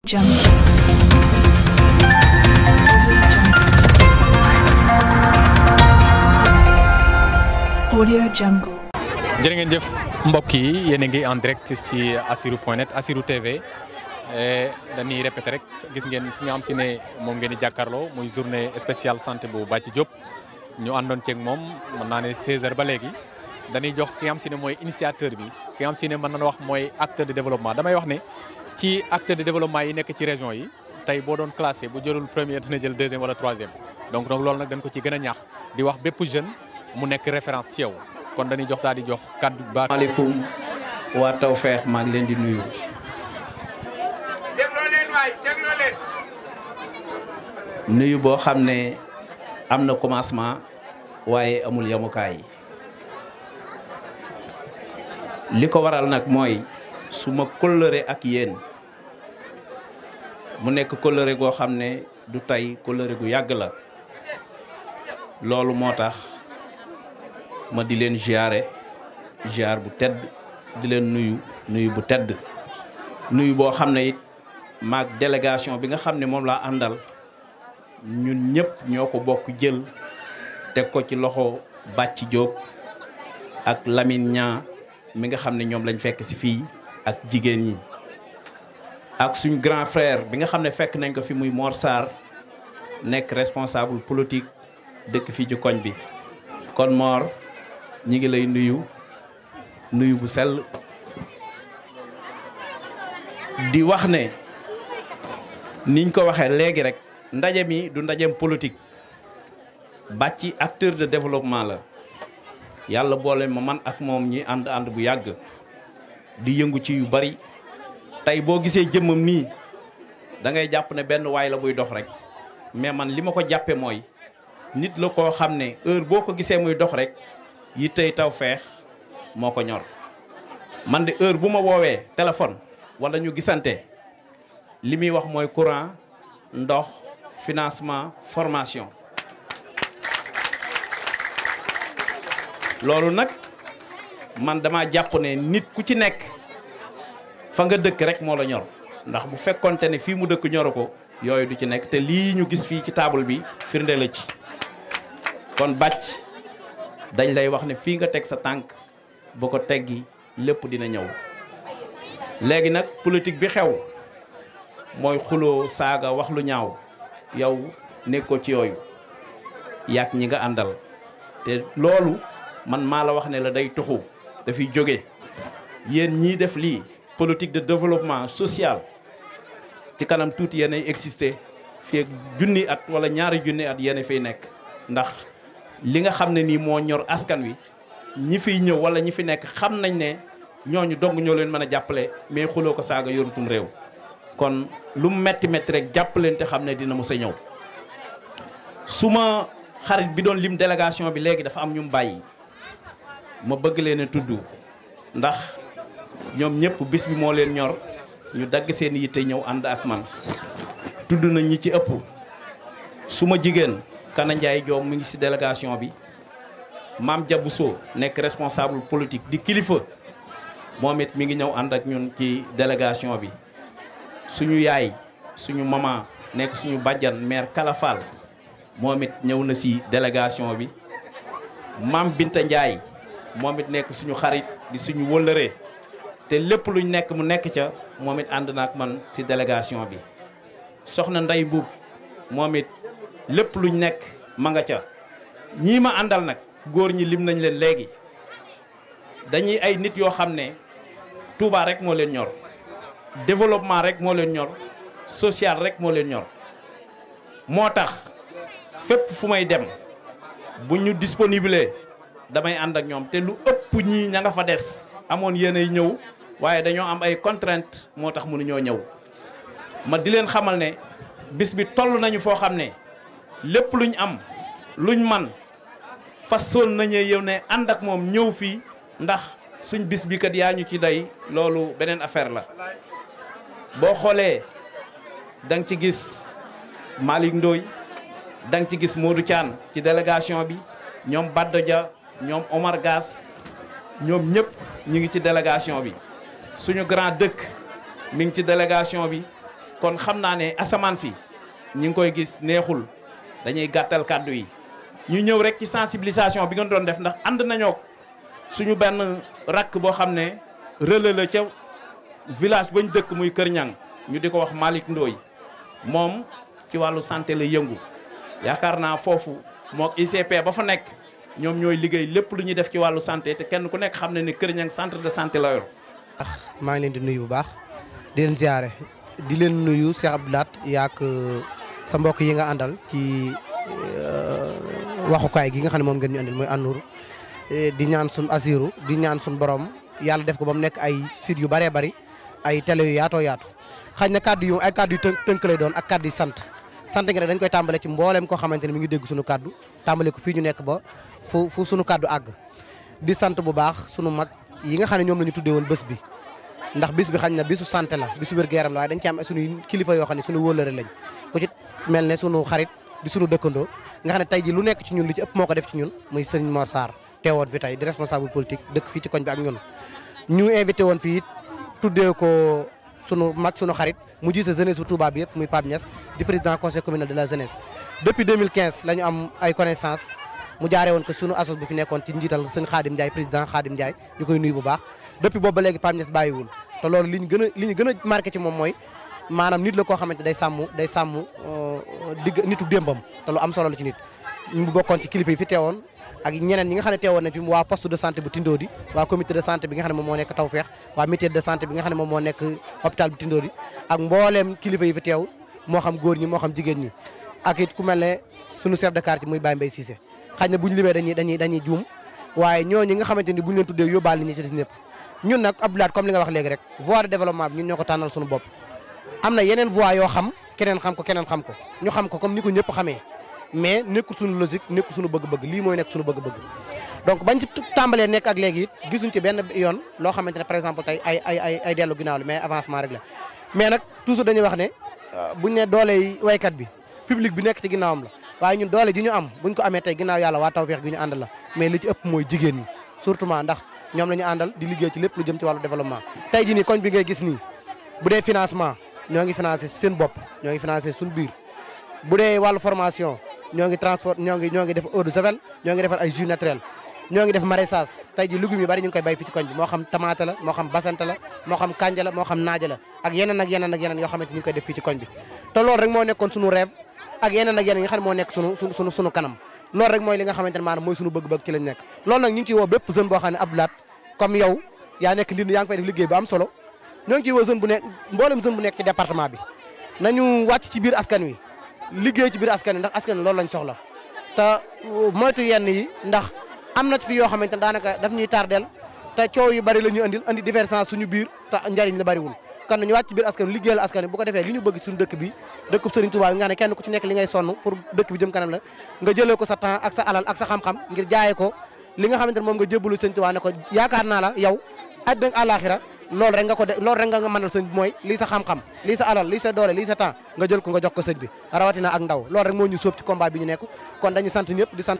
Jungle. Audio Jungle. jërë ngeen jëf mbokk yi yéen a ngi en direct ci Assirou.net Assirou TV dañuy répété rek gis ngeen fi nga xam si ne moom ngeen di jàkkaarloo muy journée spéciale santé bu Bathie Diop ñu àndoon ceeg moom mën naa ne 16h ba léegi dañuy jox ki nga xam si ne mooy initiateur bi ki nga xam si ne mën nañu wax mooy acteur de développement damay wax ne ci acteur de développement yi nekk ci région yi tey boo doon classé bu jëlul premier dina jël deuxième wala troisième donc loolu nag dañ ko ci gën a ñaax di wax bépp jeune mu nekk référence ci yow kon dañuy jox daal di jox kaddu ba. maaleykum waa Tawfekh maa ngi leen di nuyu. dégloo leen waay dégloo leen. nuyu boo xam ne am na commencement waaye amul yamukaay li ko waral nag mooy su ma kóllëre ak yéen mu nekk kóllëre goo xam ne du tey kóllëre gu yàgg la loolu moo tax ma di leen ziar bu tedd di leen nuyu bu tedd nuyu boo xam ne it maag délégation bi nga xam ne moom laa àndal ñun ñëpp ñoo ko bokk jël teg ko ci loxo Bathie Diop ak Lamine Niang mi nga xam ne ñoom lañ fekk ci fii ak jigéen ñi ak suñ grand frère bi nga xam ne fekk nañ ko fi muy Mor Sarr nekk responsable politique dëkk fii ci koñ bi kon Mor ñi ngi lay nuyu bu sell di wax ne niñ ko waxee léegi rek ndaje mi du ndajem politique Bathie acteur de développement la yàlla boole ma man ak moom ñi ànd bu yàgg di yëngu ci yu bari tey boo gisee jëmmam nii da ngay jàpp ne benn waay la buy dox rek mais man li ma ko jàppe mooy nit la koo xam ne heure boo ko gisee muy dox rek yi tey Tawfekh moo ko ñor man de heure bu ma woowee téléphone wala ñu gisante li muy wax mooy courant ndox financement formation loolu nag man dama jàpp ne nit ku ci nekk fa nga dëkk rek moo la ñor ndax bu fekkonte ne fii mu dëkk ñoru ko yooyu du ci nekk te lii ñu gis fii ci table bi firnde la ci kon Bathie dañ lay wax ne fii nga teg sa tànk ba ko teggi lépp dina ñëw léegi nag politique bi xew mooy xuloo saaga wax lu ñaaw yow nekkoo ci yooyu yàgg ñi nga àndal te loolu man maa la wax ne la day tuxu dafiy jóge yéen ñii def lii politique de développement social ci kanam tuuti yéenay exister fii ak junni at wala ñaari junni at yéen fiy nekk ndax li nga xam ne nii moo ñor askan wi ñi fiy ñëw wala ñi fi nekk xam nañ ne ñooñu dong ñoo leen mën a jàppale mais xuloo ko saaga yorutum réew kon lu mu metti rek jàpp leen te xam ne dina mës a ñëw suma xarit bi doon lim délégation bi léegi dafa am ñu bàyyi ma bëgg leen a tudd ndax ñoom ñëpp bis bi moo leen ñor ñu dagg seen yitte ñëw ànd ak man tudd na ñi ci ëpp suma jigéen Kana Ndiaye Diom mu ngi ci délégation bi Mame Diabou Sow nekk responsable politique di kilifa moom it mi ngi ñëw ànd ak ñun ci délégation bi suñu yaay suñu maman nekk suñu bàjjan maire Kalafal moom it ñëw na ci délégation bi Mame Binta Ndiaye moom it nekk suñu xarit di suñu wëllëree te lépp luñ nekk mu nekk ca moom it ànd na ak man ci délégation bi soxna Ndey Mbuub moom it lépp luñ nekk ma nga ca ñii ma àndal nag góor ñi lim nañ leen léegi dañuy ay nit yoo xam ne Touba rek moo leen ñor développement rek moo leen ñor social rek moo leen ñor moo tax fépp fu may dem bu ñu disponible damay ànd ak ñoom te lu ëpp ñii ña nga fa des amoon yéenay ñëw waaye dañoo am ay contraintes moo tax mënuñoo ñëw ma di leen xamal ne bis bi toll nañu foo xam ne lépp luñ am luñ man façon nañu yow ne ànd ak moom ñëw fii ndax suñ bis bi kat yaa ñu ci day loolu beneen affaire la boo xoolee da nga ci gis Malick Ndoye da nga ci gis Modou Thiane ci délégation bi ñoom Baddo Dia ñoom Omar Gass ñoom ñëpp ñu ngi ci délégation bi suñu grand dëkk mi ngi ci délégation bi kon xam naa ne asamaan si ñi ngi koy gis neexul dañuy gàttal kàddu yi ñu ñëw rek ci sensibilisation bi nga doon def ndax ànd nañoo suñu benn rakk boo xam ne relais la ca village bañ dëkk muy Kër Ñang ñu di ko wax Malick Ndoye moom ci wàllu santé la yëngu yaakaar naa foofu mook ICP ba fa nekk ñoom ñooy liggéey lépp lu ñuy def ci wàllu santé te kenn ku nekk xam ne ne Kër Ñang centre de santé la yor. maa ngi leen di nuyu bu baax di leen ziare di leen nuyu Cheikh Abdou Lahat yaak sa mbokk yi nga àndal ci waxukaay gi nga xam ne moom ngeen ñu andil mooy An-Nour di ñaan sun Assirou di ñaan sun borom yàlla def ko ba mu nekk ay sites yu bëree bëri ay télé yu yaatoo yaatu xëy na kàddu yu ay kàddu yu tënk lay doon ak kàddu yu sant gi nag dañ koy tàmbale ci mbooleem koo xamante ne mi ngi dégg sunu kàddu tàmbale ko fii ñu nekk ba fu sunu kàddu àgg di sant bu baax sunu mag yi nga xam ne ñoom la ñu tuddee woon bés bi ndax bis bi xañ na bisu santé la bisu wér-gu-yaram la waaye dañ ci am suñu kilifa yoo xam ne suñu wóolëre lañ ku ci mel ne sunu xarit di sunu dëkkandoo nga xam ne tey ji lu nekk ci ñun li ci ëpp moo ko def ci ñun muy Serigne Mor Sarr teewoon fi tey di responsable politique dëkk fii ci koñ bi ak ñun ñu invité woon fii tuddee ko sunu mag sunu xarit mu jiite jeunesse bu Touba bi yëpp muy Pape Niass di président conseil communal de la jeunesse depuis 2015 la ñu am ay connaissance mu jaaree woon ko sunu asos bu fi nekkoon ci njiital sëñ Khadim Ndiaye président Khadim Ndiaye ñu koy nuyu bu baax depuis boobu ba léegi Pape Niass bàyyiwul te loolu li ñu gën a marqué ci moom mooy maanaam nit la koo xamante day sàmm nitu démbam te lu am solo la ci nit ñu bokkoon ci kilifa yi fi teewoon ak ñeneen ñi nga xam ne teewoon nañ fi waa poste de santé bu Tindodi waa comité de santé bi nga xam ne moom moo nekk Tawfeex waa mutuelle de santé bi nga xam ne moom moo nekk hôpital bu Tindodi ak mbooleem kilifa yi fi teew moo xam góor ñi moo xam jigéen ñi ak it ku mel ne sunu chef de quartier muy Baye Mbaye Cissé xëy na bu ñu limee dañuy juum waaye ñooñu nga xamante ni bu ñu leen tuddee yóbbaal nit ñi ci des ñëpp ñun nag Abdou Lahat comme li nga wax léegi rek voie de développement bi ñun ñoo ko tànnal suñu bopp am na yeneen voie yoo xam keneen xam ko ñu xam ko comme ni ko ñëpp xamee mais nekkul suñu logique nekkul suñu bëgg-bëgg lii mooy nekk suñu bëgg-bëgg donc bañ ci tàmbalee nekk ak léegi it gisuñ ci benn yoon loo xamante ne par exemple tey ay dellu ginnaaw la mais avancement rek la mais nag toujours dañuy wax ne buñ ne doole waykat bi public bi nekk ci ginnaawam la waaye ñun doole ji ñu am buñ ko amee tey ginnaaw yàlla waa Tawfeex gi ñu àndal la mais li ci ëpp mooy jigéen ñi surtout ndax ñoom la ñu àndal di liggéey ci lépp lu jëm ci wàllu développement tey jii nii koñ bi ngay gis nii bu dee financement ñoo ngi financé seen bopp ñoo ngi financé suñu biir bu dee wàllu formation ñoo ngi transport ñoo ngi def eau de javel ñoo ngi defar ay jus naturel ñoo ngi def maraîchage tey ji légumes yu bari ñu ngi koy bay fii ci koñ bi moo xam tomate la moo xam basante la moo xam kanja la moo xam naaja la ak yeneen yoo xamante ñu ngi koy def fii ci koñ bi te loolu rek moo nekkoon suñu rêve ak yeneen ak yeneen yi nga xam ne moo nekk sunu kanam loolu rek mooy li nga xamante ne maanaam mooy suñu bëgg-bëgg ci lañ nekk loolu nag ñu ngi ciy woo bépp jeune boo xam ne Abdou Lahat comme yow yaa nekk Ndindy yaa ngi fay def liggéey bu am solo ñoo ngi ciy woo jeune bu nekk mboolem jeune bu nekk ci département bi nañu wàcc ci biir askan wi liggéey ci biir askan wi ndax askan wi loolu lañ soxla te moytu yenn yi ndax am na fi yoo xamante ne daanaka daf ñuy tardel te coow yu bari la ñuy andi divergence suñu biir te njariñ la bariwul kon nañu wàcc ci biir askan wi liggéeyal askan wi bu ko defee li ñu bëgg suñu dëkk bi dëkkub Serigne Touba bi nga ne kenn ku ci nekk li ngay sonn pour dëkk bi jëm kanam la nga jëlee ko sa temps ak sa alal ak sa xam-xam ngir jaayee ko li nga xamante ne moom nga jébbalu Serigne Touba ne ko yaakaar naa la yow àddina ak àllaaxira loolu rek nga mënal sëñ bi mooy lii sa xam-xam lii sa alal lii sa doole lii sa temps nga jël ko nga jox ko sëñ bi rawatina ak ndaw loolu rek moo ñu sóob ci combat bi ñu nekk kon dañuy sant ñëpp di sant.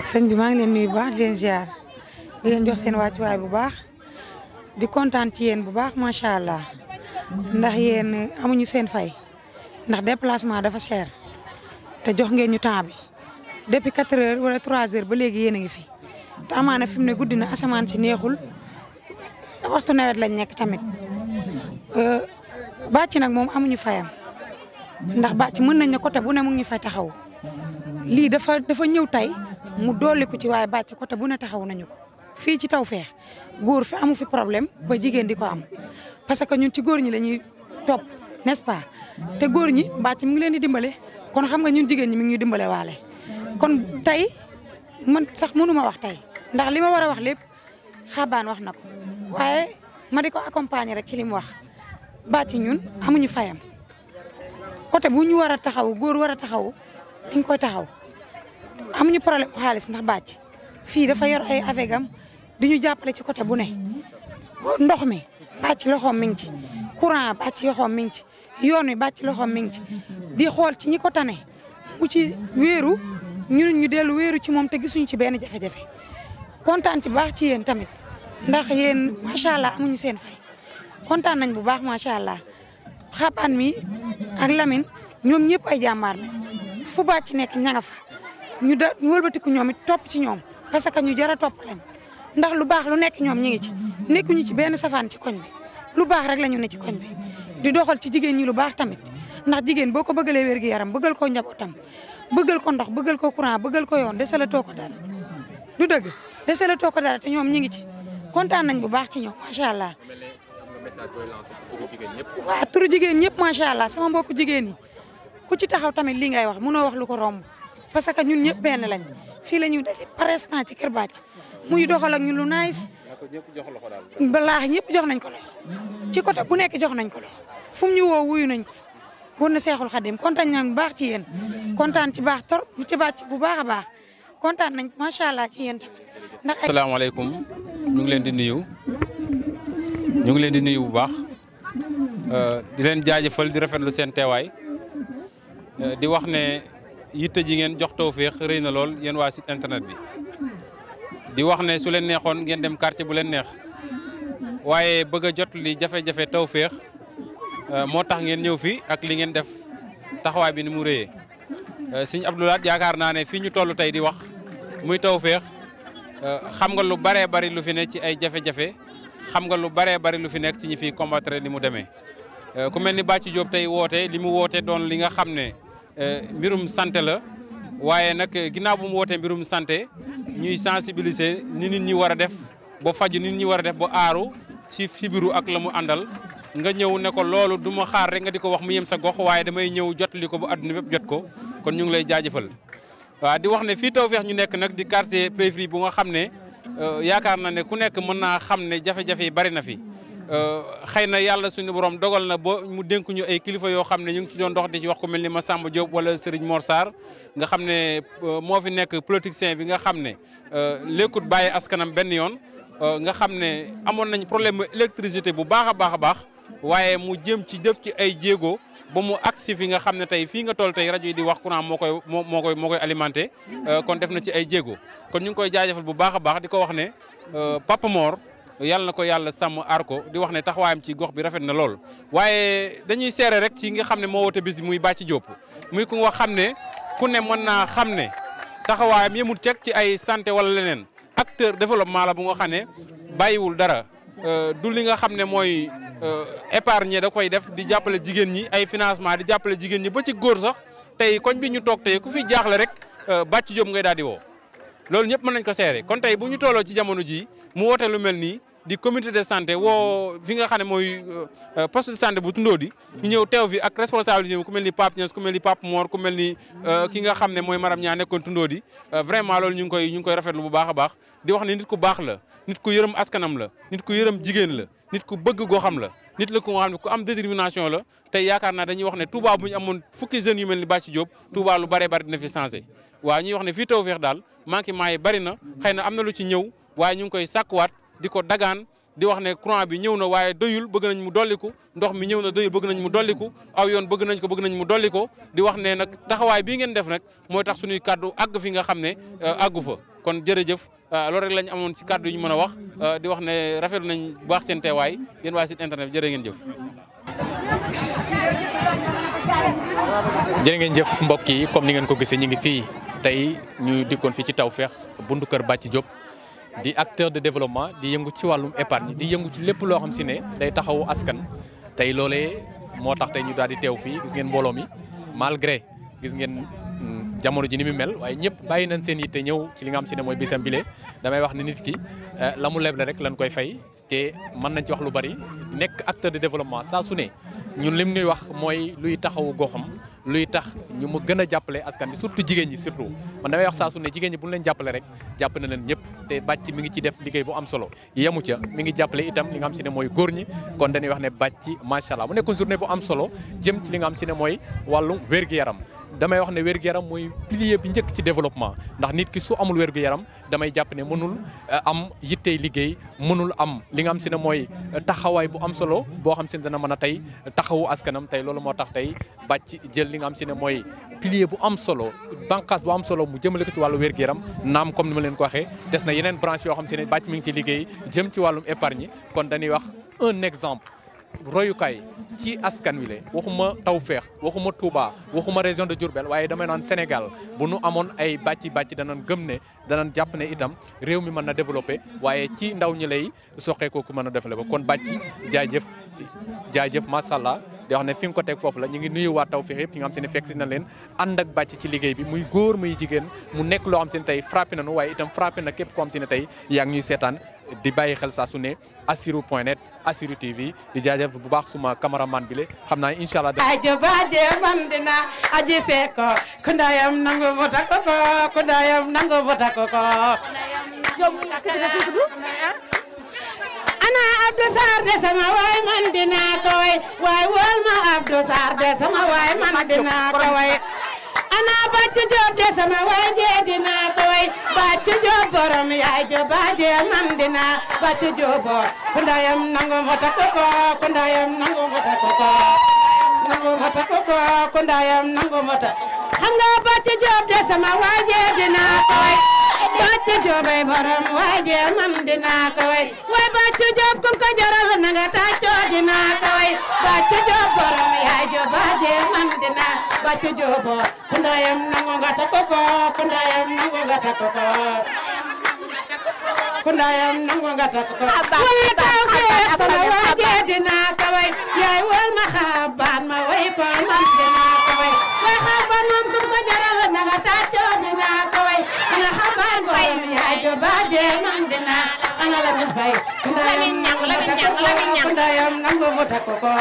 sëñ bi maa ngi leen nuyu bu baax di leen ziar di leen jox seen wàccuwaay bu baax di kontaan ci yéen bu baax macha allah ndax yéen amuñu seen fay ndax déplacement dafa cher te jox ngeen ñu temps bi depuis 4 heures wala 3 heures ba léegi yéen a ngi fi te amaana fi mu ne guddi na asamaan si neexul. waxtu nawet lañ nekk tamit bàcc nag moom amuñu fayam ndax bàcc mën nañ ne côté bu ne mu ngi ñu fay taxaw lii dafa ñëw tey mu dolli ko ci waaye bàcc côté bu ne taxaw nañu ko fii ci Tawfeex góor fi amu fi problème ba jigéen di ko am parce que ñun ci góor ñi la ñuy topp n'est-ce pas te góor ñi bàcc mi ngi leen di dimbale kon xam nga ñun jigéen ñi mi ngi ñu dimbale waale kon tey man sax mënuma wax tey ndax li ma war a wax lépp xabaan wax na ko waaye ma di ko accompagner rek ci li mu wax bàcc ñun amuñu fayam côté bu ñu war a taxaw góor war a taxaw mi ngi koy taxaw amuñu problème xaalis ndax bàcc fii dafa yor ay avegam di ñu jàppale ci côté bu ne ndox mi bàcc loxoom mi ngi ci courant bàcc loxoom mi ngi ci yoon wi bàcc loxoom mi ngi ci di xool ci ñi ko tane mu ci wéeru ñun ñu dellu wéeru ci moom te gisuñu ci benn jafe-jafe kontaan ci baax ci yéen tamit ndax yéen macha allah amuñu seen fay kontaan nañ bu baax macha allah xabaan mi ak Lamine ñoom ñëpp ay jàmbaar lañ fu bàcc nekk ña nga fa ñu wëlbatiku ñoom it topp ci ñoom parce que ñu jar a topp lañ ndax lu baax lu nekk ñoom ñi ngi ci nekkuñu ci benn safaan ci koñ bi lu baax rek la ñu ne ci koñ bi di doxal ci jigéen ñi lu baax tamit ndax jigéen boo ko bëggalee wér gi yaram bëggal ko njabootam bëggal ko ndox bëggal ko courant bëggal ko yoon desala too ko dara du dëgg desala too ko dara te ñoom ñi ngi ci kontaan nañ bu baax ci ñoom macha allah. waaw turu jigéen ñëpp macha allah sama mbokku jigéen ñi ku ci taxaw tamit li ngay wax mënoo wax lu ko romb parce que ñun ñëpp benn lañ fii la ñuy daje par instant ci kër bàcc muy doxal ak ñu lu nice balaax ñëpp jox nañ ko loxo ci côté bu nekk jox nañ ko loxo fu mu ñu woo wuyu nañ ko fa wër na Seexul Xadim kontaan nañ bu baax ci yéen kontaan ci baax trop ci bàcc bu baax a baax kontaan nañ macha allah ci yéen tamit ndax. asalaamaaleykum ñu ngi leen di nuyu bu baax di leen jaajëfal di rafetlu seen teewaay di wax ne yitte ji ngeen jox Tawfekh rëy na lool yéen waa site internet bi di wax ne su leen neexoon ngeen dem quartier bu leen neex waaye bëgg a jot li jafe-jafe Tawfekh moo tax ngeen ñëw fi ak li ngeen def taxawaay bi ni mu rëyee Sëñ Abdou Lahad yaakaar naa ne fii ñu toll tey di wax muy Tawfekh xam nga lu baree bari lu fi ne ci ay jafe-jafe xam nga lu baree bari lu fi nekk ci ñi fi combattre ni mu demee ku mel ni Bathie Diop tey woote li mu woote doon li nga xam ne mbirum santé la waaye nag ginnaaw bu mu wootee mbirum santé ñuy sensibiliser ni nit ñi war a def ba faju nit ñi war a def ba aaru ci fibiru ak la mu àndal nga ñëw ne ko loolu du ma xaar rek nga di ko wax mu yem sa gox waaye damay ñëw jotali ko ba adduna bépp jot ko kon ñu ngi lay jaajëfal. waaw di wax ne fii Tawfekh ñu nekk nag di quartier périphérie bu nga xam ne yaakaar na ne ku nekk mën naa xam ne jafe-jafe yi bari na fi xëy na yàlla suñu borom dogal na ba mu dénk ñu ay kilifa yoo xam ne ñu ngi ci doon dox di ci wax ku mel ni Massamba Diop wala Serigne Mor Sarr nga xam ne moo fi nekk politicien bi nga xam ne lékkut bàyyi askanam benn yoon nga xam ne amoon nañ problème électricité bu baax a baax a baax waaye mu jëm ci def ci ay jéego ba mu agsi fi nga xam ne tey fii nga toll tey rajo yi di wax courant moo koy alimenté kon def na ci ay jéego kon ñu ngi koy jaajëfal bu baax a baax di ko wax ne Papa Mor yàlla na ko yàlla sàmm aar ko di wax ne taxawaayam ci gox bi rafet na lool. waaye dañuy seere rek ci nga xam ne moo woote bis bi muy Bathie Diop muy ku nga xam ne ku ne mën naa xam ne taxawaayam yemul teg ci ay santé wala leneen acteur développement la bu nga xam ne bàyyiwul dara du li nga xam ne mooy épargne da koy def di jàppale jigéen ñi ay financement di jàppale jigéen ñi ba ci góor sax tey koñ bi ñu toog tey ku fi jaaxle rek Bathie Diop ngay daal di woo loolu ñëpp mën nañ ko seere kon tey bu ñu tolloo ci jamono ji mu woote lu mel nii di comité de santé woo fi nga xam ne mooy poste de santé bu Tundóodi ñu ñëw teew fi ak responsabilité ku mel ni Pape Niass ku mel ni Pape Mor ku mel ni ki nga xam ne mooy Maram ñaa nekkoon Tundóodi vraiment loolu ñu ngi koy rafetlu bu baax a baax di wax ne nit ku baax la nit ku yërëm askanam la nit ku yërëm jigéen la nit ku bëgg goxam la nit la ku nga xam ne ku am détermination la tey yaakaar naa dañuy wax ne Touba bu ñu amoon fukki jeunes yu mel ni Bathie Diop Touba lu baree bari dina fi changé waaw ñuy wax ne fii Tawfekh daal manquement yi bari na xëy na am na lu ci ñëw waaye ñu ngi koy sàkkuwaat di ko dagaan di wax ne courant bi ñëw na waaye doyul bëgg nañ mu dolliku ndox mi ñëw na doyul bëgg nañ mu dolliku aw yoon bëgg nañ mu dolli ko di wax ne nag taxawaay bii ngeen def nag mooy tax suñuy kàddu àgg fi nga xam ne àggu fa kon jërëjëf loolu rek lañ amoon ci kàddu yi ñu mën a wax di wax ne rafetlu nañ bu baax seen teewaay yéen waa site internet bi jërë ngeen jëf. jërë ngeen jëf mbokk yi comme ni ngeen ko gisee ñu ngi fii tey ñu dikkoon fii ci Tawfekh buntu kër Bathie Diop di acteur de développement di yëngu ci wàllum épargne di yëngu ci lépp loo xam si ne day taxawu askan tey loolee moo tax tey ñu daal di teew fii gis ngeen mbooloo mi malgré gis ngeen jamono ji ni mu mel waaye ñëpp bàyyi nañ seen yitte ñëw ci li nga xam si ne mooy bisam bile damay wax ne nit ki la mu leble rek lañ koy fay te mën nañ ci wax lu bari nekk acteur de développement saa su ne ñun lim ñuy wax mooy luy taxawu goxam luy tax ñu mu gën a jàppale askan bi surtout jigéen ñi surtout man damay wax saa su ne jigéen ñi bu ñu leen jàppale rek jàpp na leen ñëpp te Bathie mi ngi ci def liggéey bu am solo yemu ca mi ngi jàppale itam li nga xam si ne mooy góor ñi kon dañuy wax ne Bathie macha allah mu nekkoon journée bu am solo jëm ci li nga xam si ne mooy wàllu wér-gu-yaram damay wax ne wér-gu-yaram mooy pilier bi njëkk ci développement ndax nit ki su amul wér-gu-yaram damay jàpp ne mënul am yittey liggéey mënul am li nga xam si ne mooy taxawaay bu am solo boo xam si ne dana mën a tey taxawu askanam tey loolu moo tax tey Bathie jël li nga xam si ne mooy pilier bu am solo bànqaas bu am solo mu jëmale ko ci wàllu wér-gu-yaram naam comme ni ma leen ko waxee des na yeneen branche yoo xam si ne Bathie mi ngi ci liggéey jëm ci wàllum épargne kon dañuy wax un exemple royukaay ci askan wi le waxuma Tawfekh waxuma Touba waxuma région de Diourbel waaye damay naan Sénégal bu nu amoon ay bàcc danañ gëm ne danañ jàpp ne itam réew mi mën na développé waaye ci ndaw ñi lay soqee kooku mën a développé kon bàcc jaajëf macha allah di wax ne fi nga ko teg foofu la ñu ngi nuyu waa Tawfekh yëpp ñi nga xam se ne fekk si na leen ànd ak bàcc ci liggéey bi muy góor muy jigéen mu nekk loo xam se ne tey frappé nañu waaye itam frappé na képp koo xam se ne tey yaa ngi ñuy seetaan di bàyyi xel saa su ne Assirou.net Assirou TV di jaajëf bu baax suma cameraman bi le xam naa incha allah. ajo baje bandina aji seko kundayam nangu mota koko kundayam nangu mota koko ana Abdou Sarr de sama waay man dinaa ko way waay wol ma Abdou Sarr de sama waay man dinaa ko way ana Bàcc Joob de sama waay je dinaa ko way Bàcc Joob borom yaay jo baje man dinaa Bàcc Joob kundayam nangu mota koko kundayam nangu mota koko nangu mota koko kundayam nangu mota xam nga Bàcc Joob de sama waay je dinaa ko way Bàcc Joob ay borom waay je man dinaa ko way way Bàcc Joob kun ko jaral na nga tàccoo dinaa ko way Bàcc Joob borom yaay jo baje man dinaa Bàcc Joob kundayam nangu ngata koko kundayam nangu ngata koko kundayam nangu ngata koko way Tawfekh sama waay je dinaa ko way yaay wal ma xaabaan ma way ko man dinaa ko way way xaabaan moom kun ko jaral na nga tàccoo dinaa ko way ana xaabaan borom yaay jo baje man dinaa ana la min fay kundayam nangu ngata koko kundayam nangu ngata koko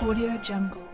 Audio Jungle.